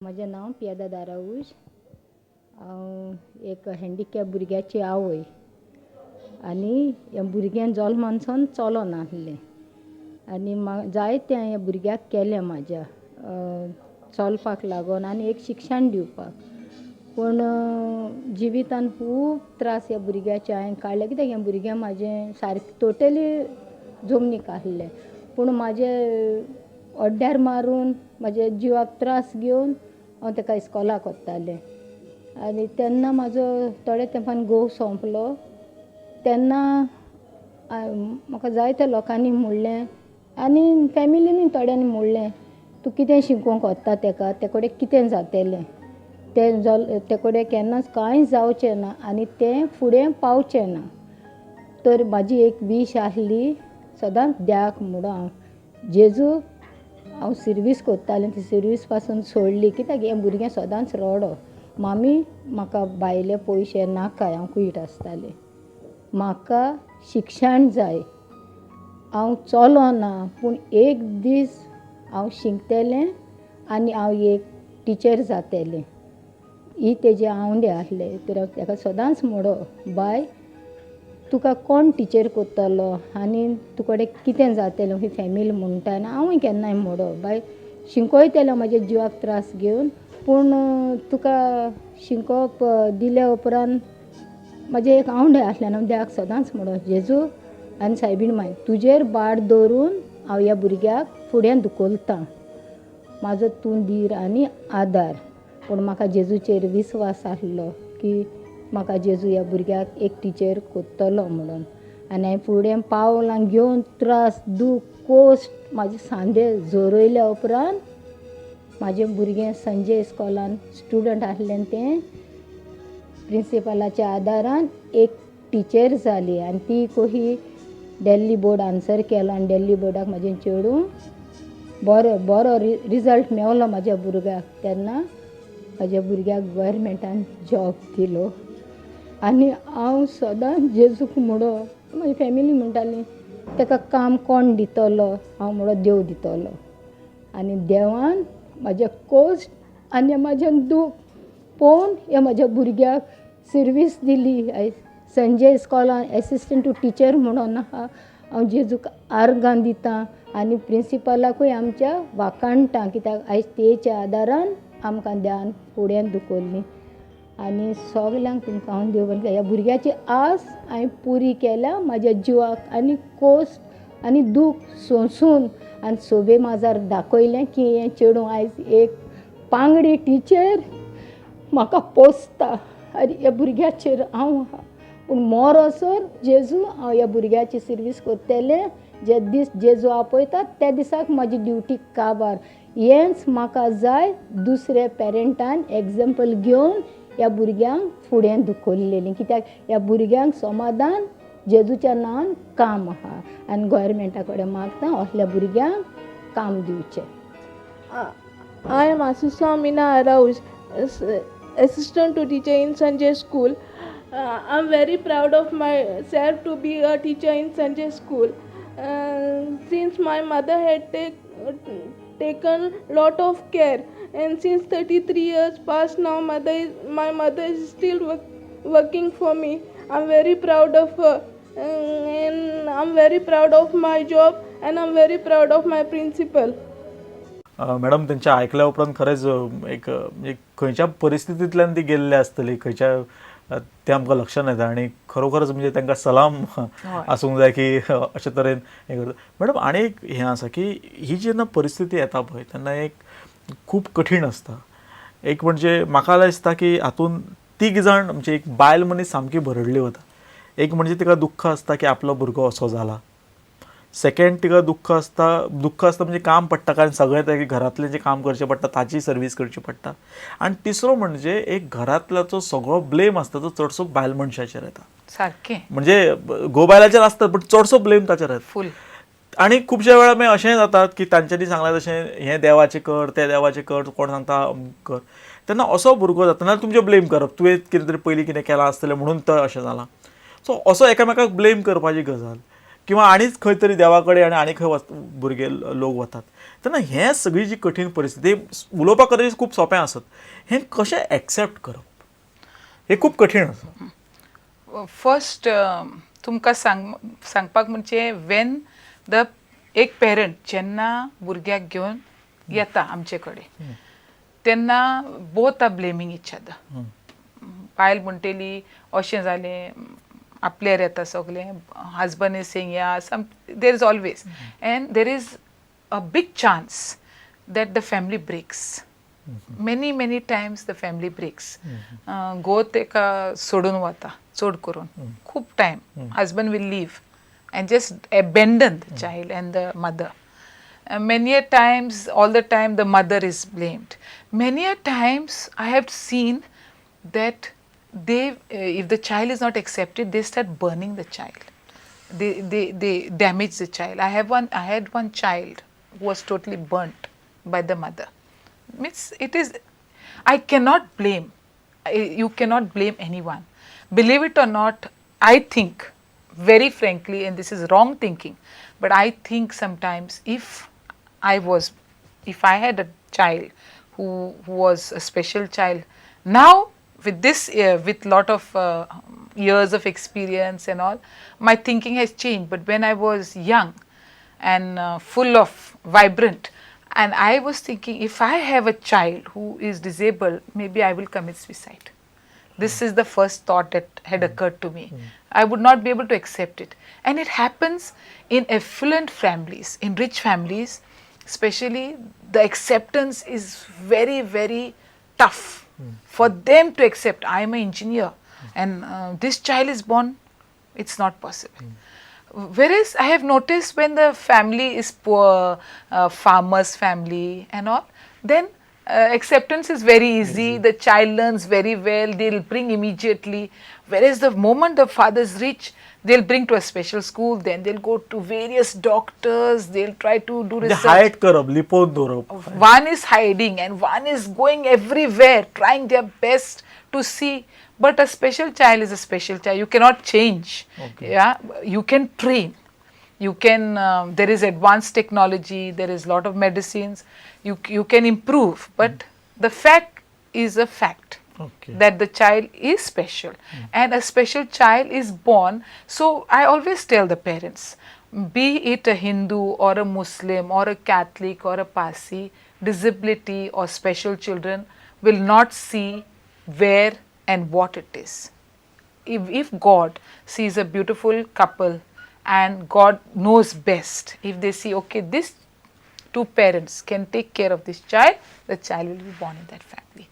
म्हजें नांव पियादा दाराऊज. हांव एक हँडिकॅप भुरग्याची आवय आनी ह्या भुरग्यान जल्मानसून चलोनासलें आनी जायतें हांवें भुरग्याक केलें म्हाज्या चलपाक लागून आनी एक शिक्षण दिवपाक. पूण जिवितान खूब त्रास ह्या भुरग्याचे हांवें काडले, कित्याक हें भुरगें म्हाजें सारकें टोटली जमनीक आसलें. पूण म्हाजे अड्ड्यार मारून म्हाज्या जिवाक त्रास घेवन हांव तेका इस्कोलाक व्हरतालें. आनी तेन्ना म्हाजो थोड्या तेंपान घोव सोंपलो. तेन्ना म्हाका जायत्या लोकांनी म्हणलें आनी फॅमिलीनूय थोड्यांनी म्हणलें, तूं कितें शिकोवंक वता तेका, ते कडेन कितें जातलें, तें ते कडेन केन्नाच कांय जावचें ना आनी तें फुडें पावचें ना. तर म्हाजी एक वीश आसली सदांच देवाक म्हणून हांव जेजू हांव सिर्वीस करतालें, ती सिर्वीस पासून सोडली, कित्याक हें भुरगें सदांच रडो, मामी म्हाका भायले पयशे नाकाय, हांव कुयट आसतालें, म्हाका शिक्षण जाय, हांव चलोना पूण एक दीस हांव शिकतलें आनी हांव एक टिचर जातलें. ही तेजे आवंडे आसले. तर हांव तेका सदांच म्हणो, बाय तुका कोण टिचर करतलो आनी तुकडे कितें जातलें, ही फॅमिली म्हणटा. आनी हांवूय केन्नाय म्हणो, बाय शिकयतलें म्हाज्या जिवाक त्रास घेवन, पूण तुका शिकोवप दिल्या उपरांत म्हाजें एक आवंडे आसलें आनी हांव देवाक सदांच म्हणो, जेजू आनी सायबीण माय तुजेर भार दवरून हांव ह्या भुरग्याक फुडें धुकलतां, म्हाजो तूं धीर आनी आदार. पूण म्हाका जेजूचेर विस्वास आसलो की म्हाका जेजू ह्या भुरग्याक एक टिचर करतलो म्हणून. आनी हांवें फुडें पावलां घेवन त्रास दूख कोश्ट म्हाजे सांदे जोरयल्या उपरांत म्हाजें भुरगें संजय इस्कॉलान स्टुडंट आसलें, तें प्रिंसिपलाच्या आदारान एक टिचर जाली. आनी ती कोही दिल्ली बोर्ड आन्सर केलो आनी दिल्ली बोर्डाक म्हाजें चेडूं बरो बरो रिजल्ट मेवलो म्हाज्या भुरग्याक. तेन्ना म्हाज्या भुरग्याक गोवोरमेंटान जॉब दिलो. आनी हांव सदांच जेजूक म्हणो, म्हाजी फॅमिली म्हणटाली तेका काम कोण दितलो, हांव म्हणो देव दितलो. आनी देवान म्हाजे कोश्ट आनी म्हाजें दूख पळोवन ह्या म्हाज्या भुरग्याक सिर्वीस दिली. आयज संजय इस्कॉलान एसिस्टंट टू टिचर म्हणून आहा. हांव जेजूक आर्गां दितां आनी प्रिंसिपलाकूय आमच्या वाखाणटा, कित्याक आयज तेच्या आदारान आमकां देवान फुडें धुकल्ली. आनी सगल्यांक तुमकां हांव देव बरें. ह्या भुरग्याची आस हांवें पुरी केल्या म्हाज्या जिवाक आनी कोश्ट आनी दूख सोंसून, आनी सोबे माजार दाखयलें की हें चेडूं आयज एक पांगडी टिचर म्हाका पोसता आनी ह्या भुरग्याचेर हांव आहा. पूण मोरोसर जेजू हांव ह्या भुरग्याची सिर्वीस करतलें. जे दीस जेजू आपयतात त्या दिसाक म्हाजी ड्युटी काबार. हेंच म्हाका जाय, दुसऱ्या पेरंटान एग्जाम्पल घेवन ह्या भुरग्यांक फुडें धुकल्लेलीं, कित्याक ह्या भुरग्यांक समाधान जेजूच्या नांवान काम आहा. आनी गोवोरमेंटा कडेन मागता असल्या भुरग्यांक काम दिवचें. I am Asusa Mina Arauz, assistant to teacher in Sanjay School. I am very proud of myself to be a teacher in Sanjay School. Since my mother had taken lot of care, and since 33 years past now, my mother is still working for me. I am very proud of her, and I am very proud of my job, and I am very proud of my principal. Madam, तेंच्या आयकल्या उपरांत खरेंच एक म्हणजे खंयच्या परिस्थितींतल्यान ती गेल्ले आसतली, खंयच्या तें आमकां लक्षांत येता. आनी खरोखरच म्हणजे तांकां सलाम आसूंक जाय की अशे तरेन हें करता. मॅडम, आनी एक हें आसा की ही जेन्ना परिस्थिती येता पळय तेन्ना एक खूब कठीण आसता. एक म्हणजे म्हाका दिसता की हातूंत तीग जाण म्हणजे एक बायल मनीस सामकी भरडली वता. एक म्हणजे तिका दुख्ख आसता की आपलो भुरगो असो जाला. सेकंड तिका दुख्ख आसता, दुख्ख आसता म्हणजे काम पडटा, कारण सगळें तें घरांतलें जें काम करचें पडटा ताची सर्वीस करची पडटा. आनी तिसरो म्हणजे एक घरांतल्याचो सगळो ब्लेम आसता तो चडसो बायल मनशाचेर येता. सारकें. म्हणजे घोव बायलाचेर आसता पण चडसो ब्लेम ताचेर येता. फूल. आनी खुबश्या वेळार मागीर अशेंय जाता की तांच्यांनी सांगलां तशें हें देवाचें कर, तें देवाचें कर, कोण सांगता कर, तेन्ना असो भुरगो जाता नाल्यार तुमचें ब्लेम करप, तुवें कितें तरी पयलीं कितें केलां आसतलें म्हणून तो अशें जालां. सो असो एकामेकाक ब्लेम करपाची गजाल किंवा आनीच खंय तरी देवा कडेन आनी आनी खंय वच भुरगे लोक वतात. तेन्ना हें सगळी जी कठीण परिस्थिती उलोवपाक कदाचीत खूब सोंपें आसत, हें कशें एक्सेप्ट करप हें खूब कठीण आसा. फर्स्ट तुमकां सांगपाक म्हणजे when the एक पेरंट जेन्ना भुरग्याक घेवन येता आमचे कडेन तेन्ना both are blaming each other. बायल म्हणटली अशें जालें, आपल्यार येता सगलें, husband is saying yeah some there is always and there is a big chance that the family breaks. Many many times the family breaks. घोव तेका सोडून वता चड करून खूब time. Husband will leave and just abandon the child and the mother. Many a times, all the time, the mother is blamed. Many a times I have seen that they, if the child is not accepted, they start burning the child. They damage the child. I had one child who was totally burnt by the mother. Means it is, I cannot blame. You cannot blame anyone. Believe it or not, I think, very frankly, and this is wrong thinking, but I think sometimes if I had a child who was a special child, now with this, with lot of years of experience and all, my thinking has changed. But when I was young and full of vibrant, and I was thinking, if I have a child who is disabled, maybe I will commit suicide. This is the first thought that had occurred to me. I would not be able to accept it. And it happens in affluent families, in rich families, especially the acceptance is very, very tough for them to accept. I am an engineer and this child is born, it's not possible. Whereas I have noticed when the family is poor, farmer's family and all, then acceptance is very easy. The child learns very well, they'll bring immediately. Whereas the moment the father is rich, they'll bring to a special school, then they'll go to various doctors, they'll try to do research. Hide करप, लिपोवन दवरप. One is hiding and one is going everywhere, trying their best to see. But a special child is a special child. You cannot change. Okay. Yeah, you can train. You can, there is advanced technology, there is lot of medicines, you can improve, but the fact is a fact. Okay. That the child is special. And a special child is born. So I always tell the parents, be it a Hindu or a Muslim or a Catholic or a Parsi, disability or special children will not see where and what it is. If God sees a beautiful couple and God knows best, if they see, okay, this two parents can take care of this child, the child will be born in that family.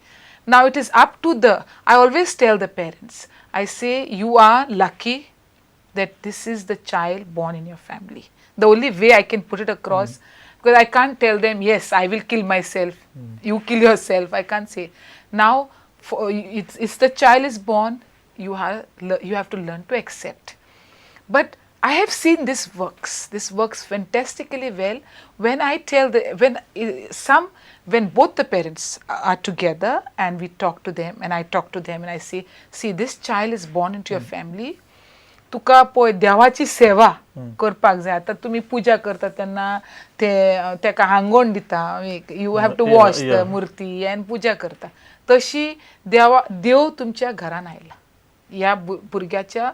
Now it is up to the, I always tell the parents, I say you are lucky that this is the child born in your family. The only way I can put it across, because I can't tell them, yes, I will kill myself, you kill yourself, I can't say. Now, for, it's the child is born, you have to learn to accept. But I have seen this works. This works fantastically well when I tell the, when both the parents are together and we talk to them and I talk to them and I say, see, this child is born into your family. तुका पळय देवाची सेवा करपाक जाय. आतां तुमी पुजा करता तेन्ना ते तेका आंगण दिता, you have to wash the murti आनी पुजा करता. तशी देवा देव तुमच्या घरान आयला, ह्या भुरग्याच्या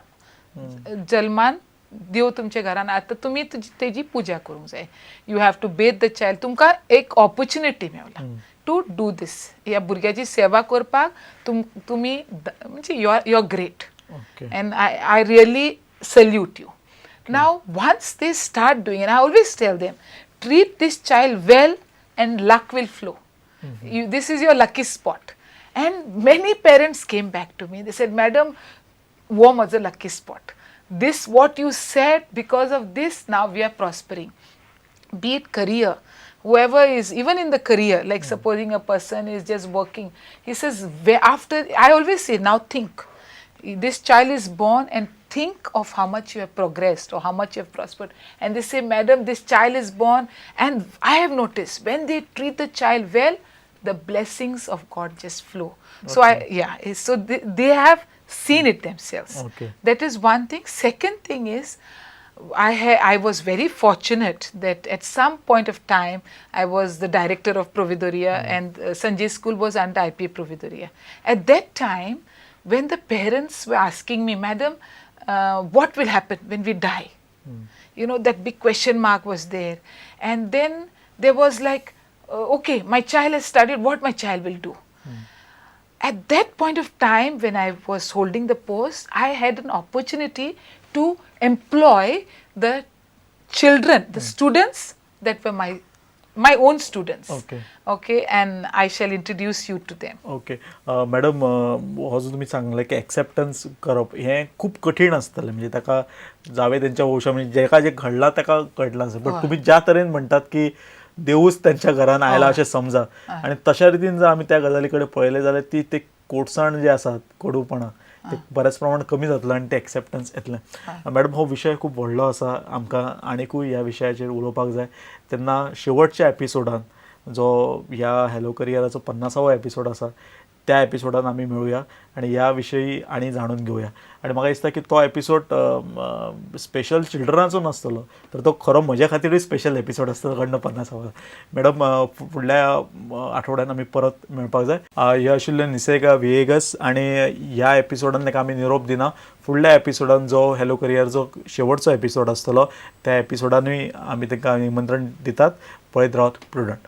जल्मान देव तुमच्या घरान. आतां तुमी तेजी पुजा करूंक जाय. You have to bathe the child. तुमकां एक ऑपर्च्युनिटी मेवला टू do these. ह्या भुरग्याची सेवा करपाक तुमी म्हणजे you are great. And I really salute you. Now once they start doing, and I always tell them, treat this child well and luck will flow. This is your lucky spot. And many parents came back to me. They said, Madam, wo was a lucky spot. This what you said, because of this now we are prospering. Be it career, whoever is, even in the career, like supposing a person is just working, he says, after, I always say, now think. This child is born and think of how much you have progressed or how much you have prospered. And they say, Madam, this child is born, and I have noticed when they treat the child well, the blessings of God just flow. Okay. So so they have seen it themselves. Okay. That is one thing. Second thing is, I was very fortunate that at some point of time I was the director of Provedoria and Sanjay School was under IPA Provedoria. At that time, when the parents were asking me, "Madam, what will happen when we die?" That big question mark was there. And then there was like, okay, my child has studied, what my child will do? At that point of time, when I was holding the post, I had an opportunity to employ the children, the students that were my own students. Okay, and I shall introduce you to them. Okay madam, हो जो तुमी सांगलें की acceptance करप हें खूब कठीण आसतलें, म्हणजे ताका जावे तेंच्या वंशा, म्हणजे जेका जें घडलां ताका कळटलें आसता, बट तुमी ज्या तरेन म्हणटात की देवूच तेंच्या घरान आयला अशें समजा, आनी तशा रितीन जर आमी त्या गजाली कडेन पळयलें जाल्यार ती ते कोडसाण जे आसा, कडूपणां, ते बऱ्याच प्रमाणात कमी जातलो आनी ते एक्सेप्टन्स येतलें. मॅडम, हो विशय खूब व्हडलो आसा, आमकां आनिकूय ह्या विशयाचेर उलोवपाक जाय. तेन्ना शेवटच्या एपिसोडान, जो ह्या हॅलो करियराचो 50वो एपिसोड आसा, त्या एपिसोडान आमी मेळुया आनी ह्या विशयी आनी जाणून घेवया. आनी म्हाका दिसता की तो एपिसोड स्पेशल चिल्ड्रनाचो नासतलो, तर तो खरो म्हज्या खातीरूय स्पेशल एपिसोड आसतलो, कारण 50वो. मॅडम, फुडल्या आठवड्यान आमी परत मेळपाक जाय. हे आशिल्ले निसेगा विएगस आनी ह्या एपिसोडान ताका आमी निरोप दिना. फुडल्या एपिसोडान, जो हॅलो करियरचो शेवटचो एपिसोड आसतलो, त्या एपिसोडानूय आमी तांकां निमंत्रण दितात. पळयत रावत प्रुडंट.